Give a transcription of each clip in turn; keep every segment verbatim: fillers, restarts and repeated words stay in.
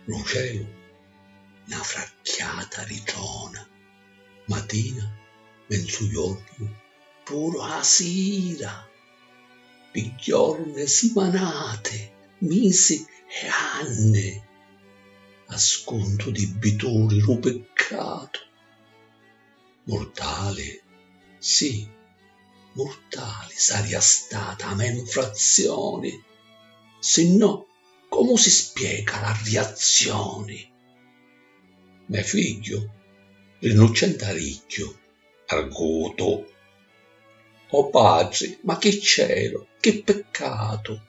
Lu celu na fracchiata ritrona, matina, menzuiornu, puru a sira, pi jorni, simanati, misi e anni, a scuntu di bituri ru piccatu. Murtali, sì, murtali saria stata a me nfrazioni, sinnò comu si spiega la riazzioni? Me figghiu, rinnuccenti arigghiu, argutu. O patri, ma chi celu, chi piccatu!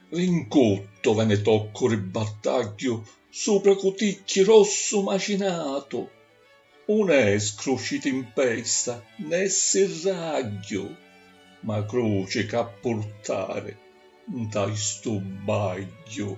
Rincuttu ve ne toccu ri battagghiu supra cuticchi rossu macinatu. Un è scruci timpesta né sirragghiu, ma cruci c'ha purtari nta stu bagghiu.